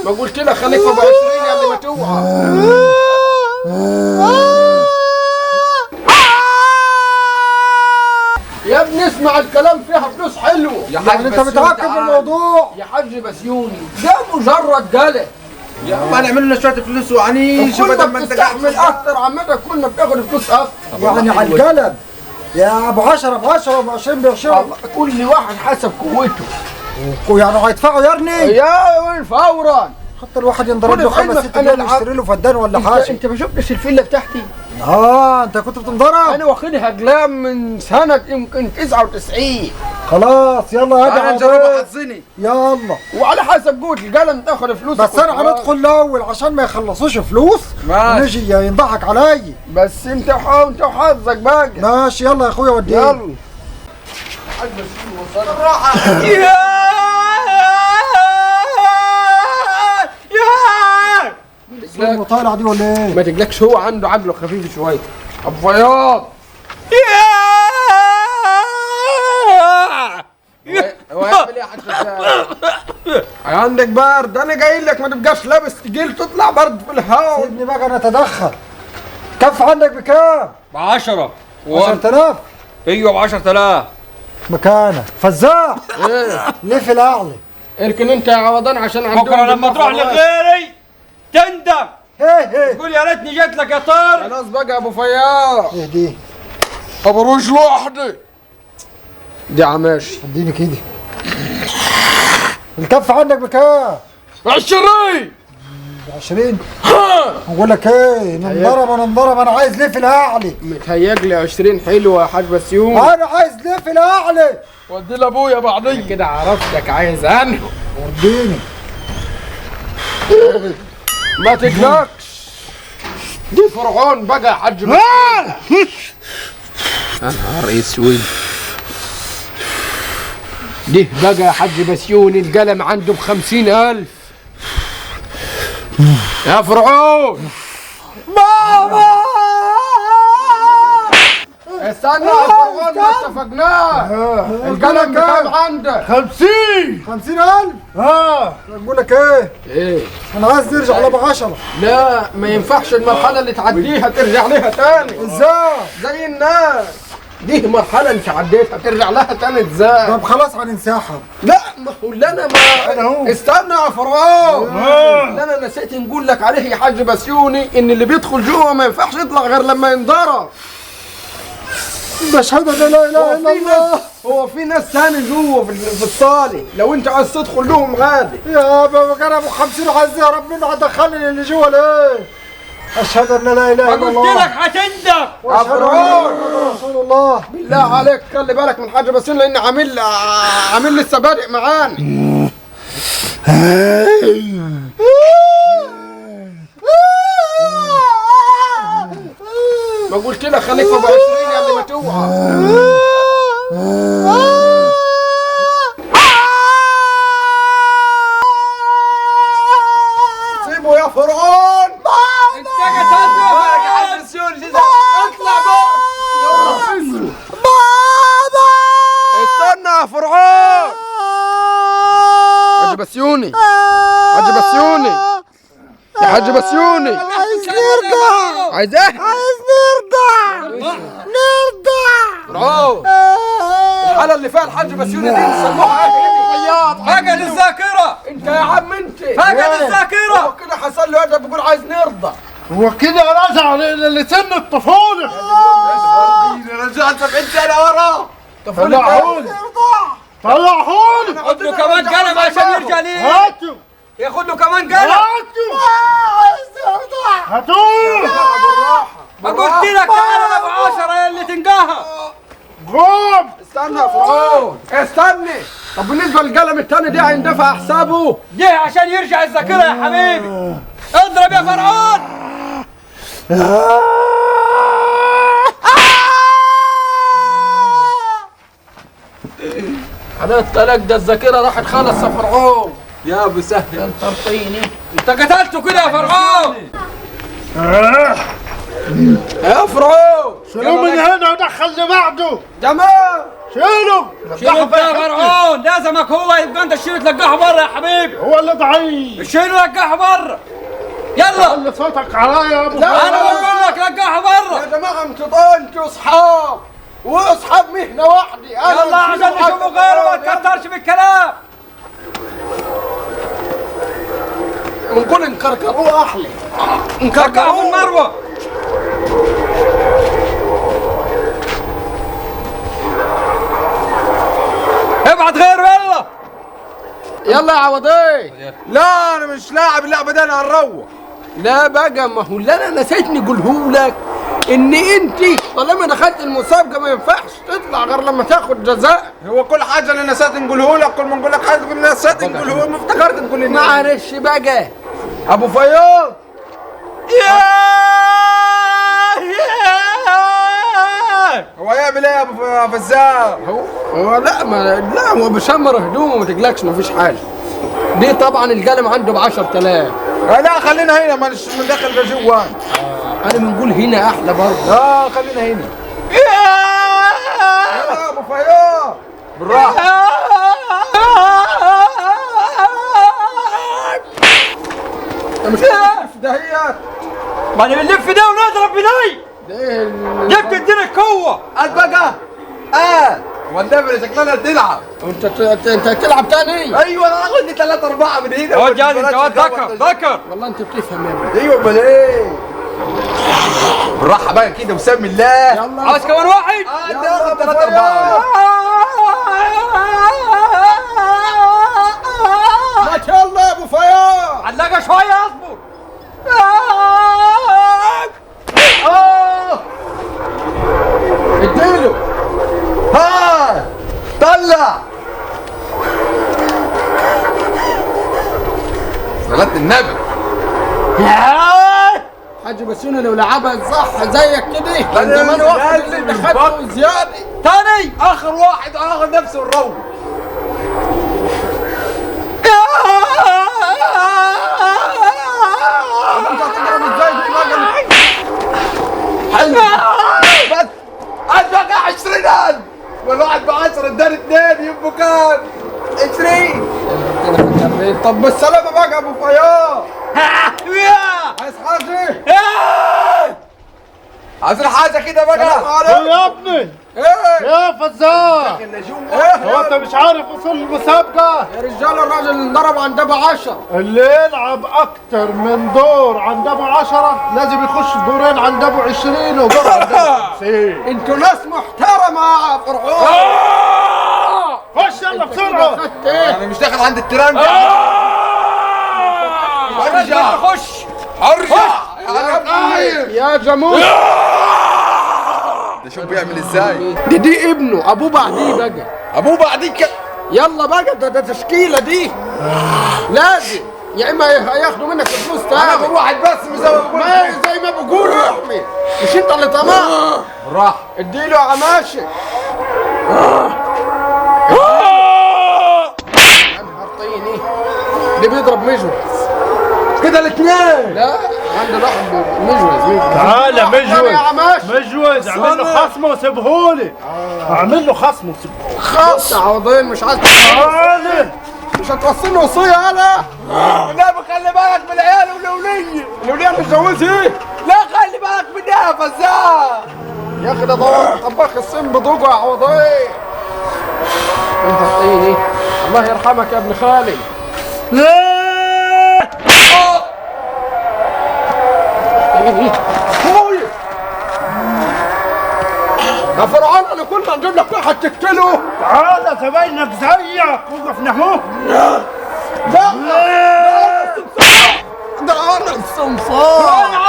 ما قلت لك خليك في ابو 20 قبل ما توعى. يا ابني اسمع الكلام، فيها فلوس حلوة يا حاج. يعني انت متعقد من الموضوع يا حاج بسيوني، ده مجرد قلق. يا ما نعمل لنا شوية فلوس وعنيش، كل ما بتستحمل اكتر عمتك كل ما بتاخد فلوس اكتر. يعني على القلب يا ابو 10 ب 10 ب 20 ب 20، كل واحد حسب قوته. يعني هيدفعوا يا ابني؟ يا فورا، حتى الواحد ينضرب له 5 6 جنيه يشتري له فدان ولا حاجة. انت ما شفتش الفيلا بتاعتي؟ انت كنت بتنضرب؟ انا واخدها جلام من سنة يمكن 99. خلاص يلا هات انا نجربها حظني. يلا، وعلى حسب قوة القلم تاخد فلوس. بس انا هندخل الاول عشان ما يخلصوش فلوس ونجي ينضحك علي. بس انت وحظك بقى. ماشي يلا يا اخويا وديني. يلا الراحة. يا طالع دي ولا ايه؟ ما تقلقش، هو عنده عقله خفيف شوية. ابو فياض هو هيعمل ايه يا حاج؟ عندك برد، انا جاي لك ما تبقاش لابس تقيل تطلع برد في الهواء. سيبني بقى انا اتدخل. كف عندك بكام؟ ب 10. 10000؟ ايوه ب 10000. مكانك فزاع. ايه؟ ليه في الاعلى؟ اركن انت يا عوضان عشان عندهم بكره لما تروح لغيري تندم. ايه تقول يا ريتني جيت لك يا طارق. خلاص بقى يا ابو فياض. اهدي ابو رجل واحدة دي عماشي. اديني كده. الكف عندك بكام؟ 20. 20؟ بقول لك ايه، ننضرب انا ننضرب، انا عايز level اعلى. متهيألي 20 حلوة يا حاج بسيون. انا عايز level اعلى. ودي لابويا بعدين كده. عرفتك عايز انا. وديني. ما تقلقش، دي فرعون بقى يا حاج بسيون. يا نهار اسود، ده بقى يا حاج بسيوني القلم عنده ب50,000. يا فرعون. ماما استنى يا فرعون، ما اتفقناش. القلم بكام عندك؟ 50. 50,000؟ بقول لك ايه؟ ايه؟ انا عايز نرجع لابو 10. لا ما ينفعش، المرحلة اللي تعديها ترجع لها تاني. ازاي؟ زي الناس دي مرحلة انت عديتها ترجع لها تاني ازاي؟ طب خلاص هننسحب. لا ما هو اللي انا ما استنى يا فرعون. اللي انا نسيت نقول لك عليه يا حاج بسيوني ان اللي بيدخل جوه ما ينفعش يطلع غير لما ينضرب. بشهد ان لا اله الا الله. هو في ناس تاني جوه في الصاله، لو انت عايز تدخل لهم عادي. يا بابا كان ابو 50 عايز يهرب منه، هدخلني اللي جوه ليه؟ اشهد ان لا اله الا الله. قلت لك هتندم يا فرعون. رسول الله. بالله عليك خلي بالك من حاج بسيون، لان عامل لسه بادئ معانا. ما قلت لك خليك في ابو 20 قبل ما توعى. سيبه يا فرعون. انت قتلته يا حاج بسيون. اطلع بقى بابا. استنى يا فرعون. حاج بسيوني، حاج بسيوني، يا حاج بسيوني. عايز نرجع. عايز ايه؟ عايز نرجع. نرجع. فرعون الحالة اللي فيها الحاج بسيوني دي نسموها ايه؟ فقد الذاكرة. انت يا عم انت فقد الذاكرة. هو كده حصل له هذا، بيقول عايز نرضى. هو كده رجع لسن الطفولة. رجع 70 سنة ورا. طلعهولي طلعهولي. خد له كمان قلم عشان يرجع ليه. هاتوا. ياخد له كمان قلم. هاتوا. هاتوه. ما قلت لك تعالى ابو 10 يا اللي تنقاها. قوم. استنى يا فرعون استنى. طب بالنسبة للقلم الثاني ده هيندفع حسابه؟ جه عشان يرجع الذاكرة يا حبيبي. اضرب يا فرعون. على الطلاق ده الذاكرة راحت خالص يا فرعون. يا ابو سهل انت انت قتلته كده يا فرعون. يا فرعون شيلوه من هنا ودخل اللي بعده. تمام. شيله شيله انت يا فرعون، لازمك هو، يبقى انت تشيله تلقحه بره يا حبيبي. هو اللي ضعيف، شيله لقحه بره. يلا اللي صوتك عليا يا ابو. انا بقول لك لقحه بره يا جماعة. انتوا اصحاب واصحاب مهنة واحدة. يلا عشان نشوفوا غيره، ما تكترش بالكلام. ونقول نكركروه احلى، نكركروه بالمروه. ابعت غيره. يلا يلا يا عوضي. لا انا مش لاعب اللعبة دي، انا هنروح. لا بقى، ما هو اللي انا نسيت نقوله لك ان انت طالما دخلت المسابقة ما ينفعش تطلع غير لما تاخد جزاء. هو كل حاجة اللي نسيت نقوله لك، كل ما نقول لك حاجة تقول نسيت نقوله، ما افتكرت نقول لنا. معلش بقى ابو فياض. هو يعمل ايه يا ابو فزاع؟ هو لا ما لا هو بشمر هدومه، ما تقلقش ما فيش حاجة. دي طبعا القلم عنده ب 10000. لا خلينا هنا، ما ندخل جوا. انا بنقول هنا احلى برضه. خلينا هنا. يا ابو فياض بالراحة. انت مش بتلف دهيت؟ ما انا بنلف ده ونضرب بدي. جبت اديني القوة. بقى والنبي شكلنا تلعب. انت انت تلعب تاني؟ ايوه انا هاخد لي 3 4 من هنا. اقعد يا انت ذكر ذكر. والله انت بتفهم يا ابني. ايوه امال ايه؟ بالراحة بقى كده وسمي الله. يلا عاوز كمان واحد؟ يلا 3 4. ما شاء الله يا ابو فياض. علاقة شوية اصبر. اديله. ها طلع صلاة النبي. حاج بسيوني لو لعبها صح زيك كده كان زمان واخد اللي انت خدته زيادة. تاني اخر واحد اخر نفسه الروح. انت هتضرب ازاي دي بقى؟ حلو بس ادفع 20000 والواحد ب 10 اداني 2 يبقوا كام؟ 20. طب بالسلامة بقى يا ابو فياض. عايز حاجة؟ عايزين حاجة كده بقى؟ يا ابني ايه يا فزاع، هو انت مش عارف اصول المسابقة؟ يا رجالة الراجل اللي انضرب عند ابو 10، اللي يلعب اكتر من دور عند ابو 10 لازم يخش دورين عند ابو 20 ودور عند ابو 50. انتوا ناس محترمة يا فرعون. خش يلا بسرعة. انا مش داخل عند الترند. ارجع خش ارجع يا جاموس. ده شوف بيعمل ازاي. دي ابنه ابوه بعديه بقى. ابوه بعديه. يلا بقى ده تشكيله دي لازم، يا اما هياخدوا منك الفلوس تاني. انا اخد واحد بس مش زي ما بقول. ما زي ما بقول يا احمد، مش انت اللي طمعت. بالراحة اديله يا عماشي. يا نهار طيني، ده بيضرب مجوز كده الاثنين. لا عنده واحد مجوز. تعالى مجوز مجوز، اعمل له خصم وسيبهولي. اعمل له خصم وسيبهولي. خصم عوضين مش عايز. تعالى مش هتوصلني وصية انا. لا خلي بالك من العيال والوليه. الوليه متجوزة ايه؟ لا خلي بالك منها يا فزاع. يا اخي ده طباخ الصين بدوقه يا عوضين. انت طيني. الله يرحمك يا ابن خالي. لا يا فرعون انا كل ما نجيب لك واحد تقتله. تعالى زباينك زيك وقفنا اهو. لا ده انا الصمصار.